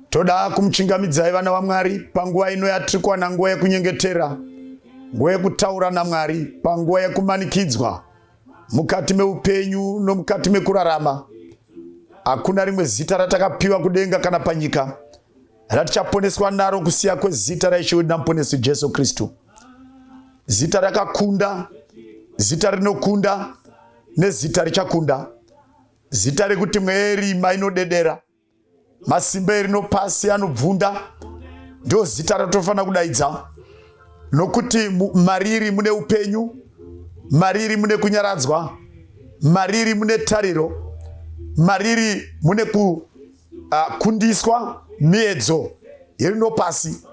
Toda kumuchingamidzai vana vaMwari panguva ino yatiri kuwana nguva yekunyengetera, nguva yekutaura naMwari, panguva yekumanikidzwa mukati meupenyu nomukati mekurarama. Hakuna rimwe zita ratakapiwa kudenga kana panyika ratichaponeswa naro kusiya kwezita raIshe wedu naMuponesi Jesu Kristu. Zita rakakunda, zita rinokunda nezita richakunda. Zita rekuti mweya yerima inodedera, masimba erino pasi anobvunda, ndo zita ratofanira kudaidza, nokuti mariri mune upenyu, mariri mune kunyaradzwa, mariri mune tariro, mariri mune kukundiswa miedzo yerino pasi.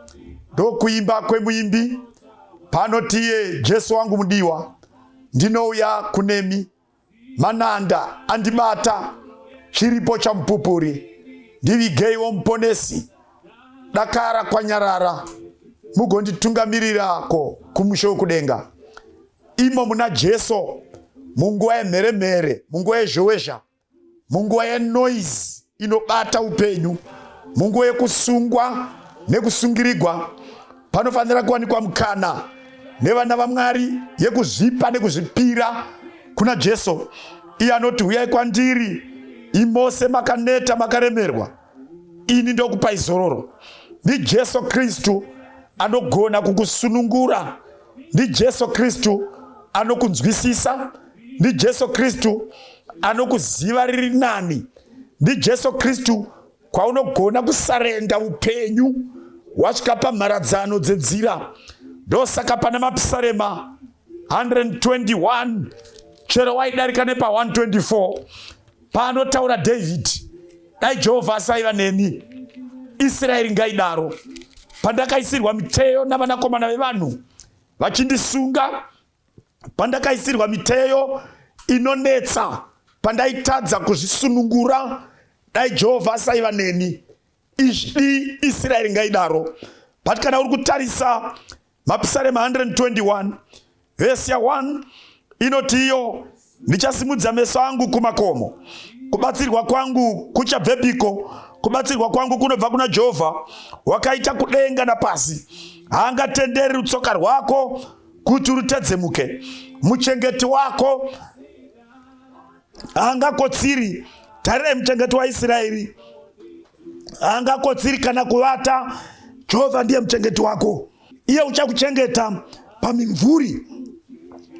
Ndokuimba kwemuimbi panoti iye Jesu wangu mudiwa, ndinouya kunemi Mananda andibata, chiripo chamupupuri, ndivigeiwo muponesi, dakara kwanyarara, mugonditungamirirako kumusha wekudenga. Imo muna Jesu, munguva yemheremhere, munguva yezhowezha, munguva yenoise inobata upenyu, munguva yekusungwa nekusungirigwa, panofanira kuwanikwa mukana nevana vaMwari yekuzvipa nekuzvipira kuna Jesu. Iye anoti, huyai kwandiri imose makaneta makaremerwa, ini ndokupai zororo. NdiJesu Kristu anogona kukusunungura, ndiJesu Kristu anokunzwisisa, ndiJesu Kristu anokuziva riri nani, ndiJesu Kristu kwaunogona kusarenda upenyu wasvika pamharadzano dzenzira. Ndosaka pana Mapisarema 121 chero waidarika nepa 124 paanotaura David, dai Jehovha asaiva neni, Israeri ngaidaro. Pandakaisirwa miteyo navanakomana vevanhu vachindisunga, pandakaisirwa miteyo inonetsa, pandaitadza kuzvisunungura, dai Jehovha asaiva neni, izvi Israeri ngaidaro. But kana uri kutarisa Mapisarema 121 vhesi ya 1 inoti iyo, ndichasimudza meso angu kumakomo, kubatsirwa kwangu kuchabvepiko? Kubatsirwa kwangu kunobva kuna Jehovha, wakaita kudenga napasi. Haangatenderi rutsoka rwako kuti rutedzemuke, muchengeti wako haangakotsiri. Tarirai, muchengeti waIsraeri haangakotsiri kana kuvata. Jehovha ndiye muchengeti wako, iye uchakuchengeta pamimvuri,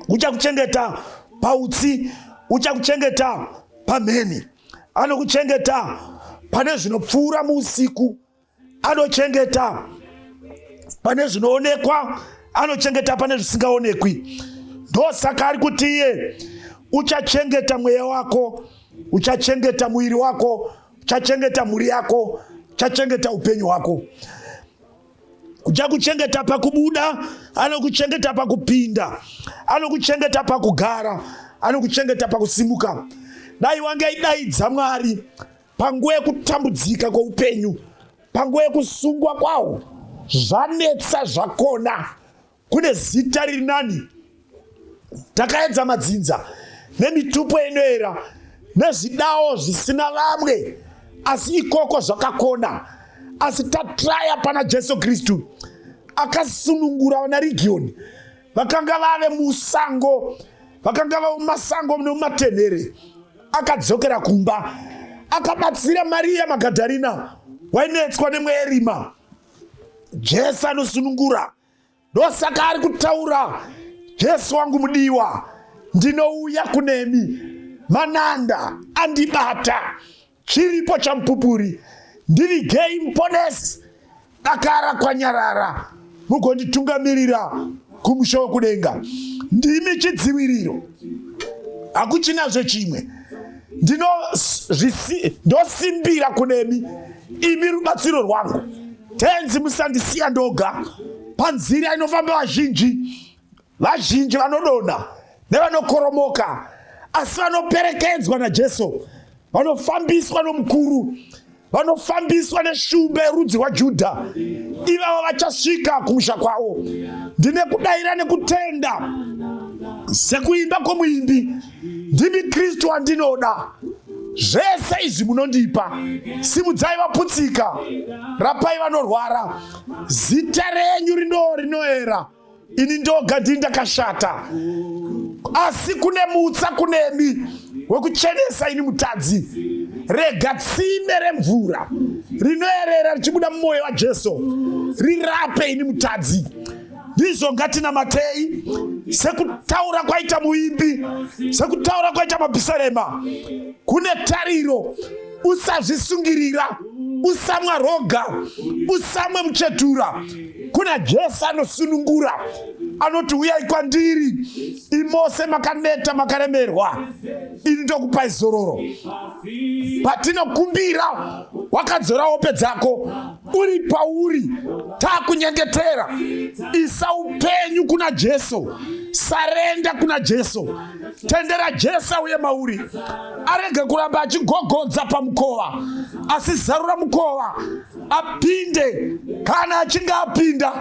uchakuchengeta pautsi, uchakuchengeta pamheni, anokuchengeta pane zvinopfuura muusiku, anochengeta pane zvinoonekwa, anochengeta pane zvisingaonekwi. Ndosaka ari kuti iye uchachengeta mweya wako, uchachengeta muviri wako, uchachengeta mhuri yako, uchachengeta upenyu hwako, uchakuchengeta pakubuda, anokuchengeta pakupinda, anokuchengeta pakugara, anokuchengeta pakusimuka. Dai wange idaidza Mwari panguva yekutambudzika kweupenyu, panguva yekusungwa kwawo, zvanetsa zvakona. Kune zita riri nani. Takaedza madzinza nemitupo inoera nezvidawo zvisina vamwe, asi ikoko zvakakona. Asi tatraya pana Jesu Kristu akasunungura vana Rigioni vakanga vave musango, vakanga vave mumasango nemumatenhere. Akadzokera kumba akabatsira Mariya Magadharina wainetswa nemweya yerima. Jesu anosunungura, ndosaka ari kutaura, Jesu wangu mudiwa, ndinouya kunemi, mananda andibata, chiripo chamupupuri, ndivigei muponesi, dakara kwanyarara, mugonditungamirira kumusha wekudenga. Ndimi chidziviriro, hakuchinazve chimwe. Ndosimbira kunemi, imi rubatsiro rwangu. Tenzi, musandisiya ndoga panzira inofamba vazhinji. Vazhinji vanodonha nevanokoromoka, asi vanoperekedzwa naJesu, vanofambiswa nomukuru, vanofambiswa neshumba yerudzi rwaJudha, ivavo vachasvika kumusha kwavo. Ndine kudaira nekutenda. Sekuimba kwomuimbi, ndimi Kristu wandinoda. Zvese izvi munondipa. Simudzai vaputsika, rapai vanorwara. Zita renyu rino rinoera. Ini ndoga ndini ndakashata, asi kune mutsa kunemi wekuchenesa ini mutadzi. Rega tsime remvura rinoerera richibuda mumwoyo waJesu rirape ini mutadzi. Ndizvo ngatinamatei sekutaura kwaita muimbi, sekutaura kwaita mapisarema. Kune tariro, usazvisungirira, usamwa roga, usamwe muchetura. Kuna Jesu anosunungura, anoti uyai kwandiri imose makaneta makaremerwa, ini ndokupai zororo. Patinokumbira wakadzora hope dzako, uri pauri takunyengetera. Isa upenyu kuna Jesu, sarenda kuna Jesu, tendera Jesu auye mauri, arege kuramba achigogodza pamukova, asi zarura mukova apinde. Kana achinge apinda,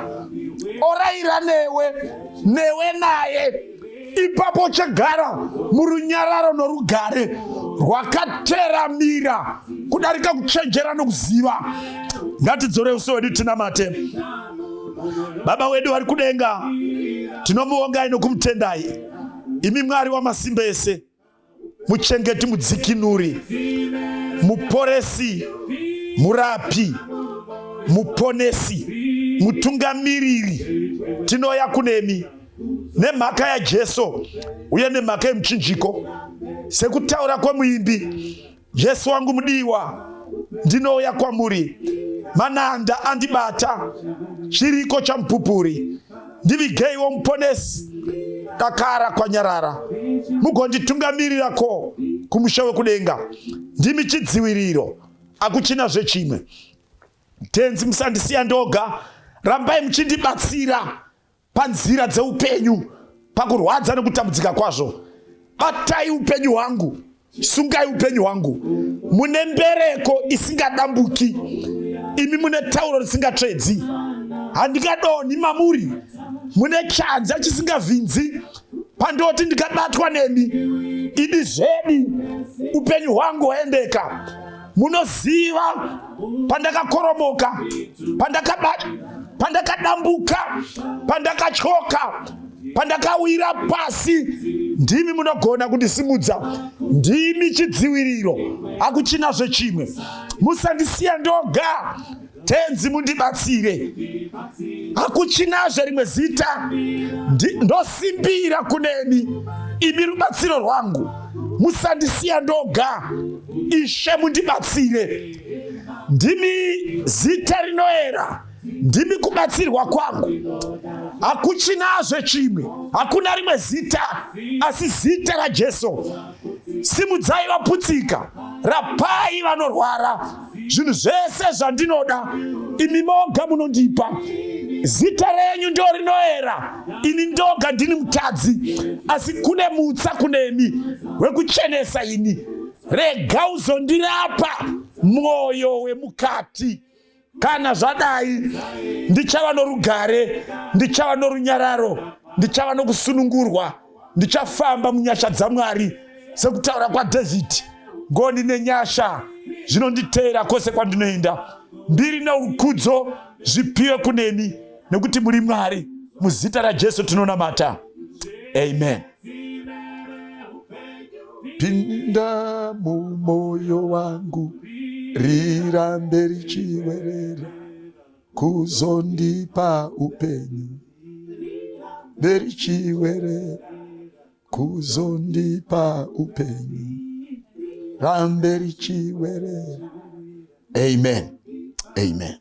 oraira newe, newe naye, ipapo uchagara murunyararo norugare rwakateramira kudarika kuchenjera nokuziva. Ngatidzore uso wedu tinamate. Baba wedu vari kudenga, tinomuongai nokumutendai, imi Mwari wamasimba ese, muchengeti, mudzikinuri, muporesi, murapi, muponesi, mutungamiriri. Tinoya kunemi nemhaka yaJesu uye nemhaka yemuchinjiko. Sekutaura kwemuimbi, Jesu wangu mudiwa, ndinouya kwamuri, mananda andibata, chiriko chamupupuri, ndivigeiwo muponesi, dakara kwanyarara, mugonditungamirira ko kumusha wekudenga. Ndimi chidziviriro, akuchina zvechimwe. Tenzi, musandisiya ndoga, rambai muchindibatsira panzira dzeupenyu, pakurwadza nekutambudzika kwazvo. Batai upenyu hwangu, sungai upenyu hwangu. Mune mbereko isingadambuki, imi mune tauro risingatsvedzi, handingadonhi mamuri. Mune chanza chisingavhinzi, pandoti ndikabatwa nemi, idi zvedi upenyu hwangu hwaendeka. Munoziva pandakakoromoka, pandakadambuka, pandakatyoka, pandakawira pasi, ndimi munogona kundisimudza. Ndimi chidziviriro, hakuchina zvechimwe. Musandisiya ndoga, Tenzi, mundibatsire. Hakuchinazve rimwe zita, ndosimbira kunemi, imi rubatsiro rwangu. Musandisiya ndoga, Ishe, mundibatsire. Ndimi zita rinoera, ndimi kubatsirwa kwangu. Hakuchinazve chimwe, hakuna rimwe zita asi zita raJesu. Simudzai vaputsika, rapai vanorwara. Zvinhu zvese zvandinoda imi moga munondipa. Zita renyu ndo rinoera, ini ndoga ndini mutadzi, asi kune mutsa kunemi wekuchenesa ini. Rega uzondirapa mwoyo wemukati. Kana zvadai, ndichava norugare, ndichava norunyararo, ndichava nokusunungurwa, ndichafamba munyasha dzaMwari, sekutaura kwaDhavhidhi, ngoni nenyasha zvinonditeera kwose kwandinoenda. Mbiri neukudzo zvipiwe kunemi, nekuti muri Mwari. Muzita raJesu tinonamata, amen. Pinda mumoyo wangu, rirambe richiwerera kuzondipa upenyu, berichiwerera kuzondipa upenyu, rambe richiwerera. Amen, amen.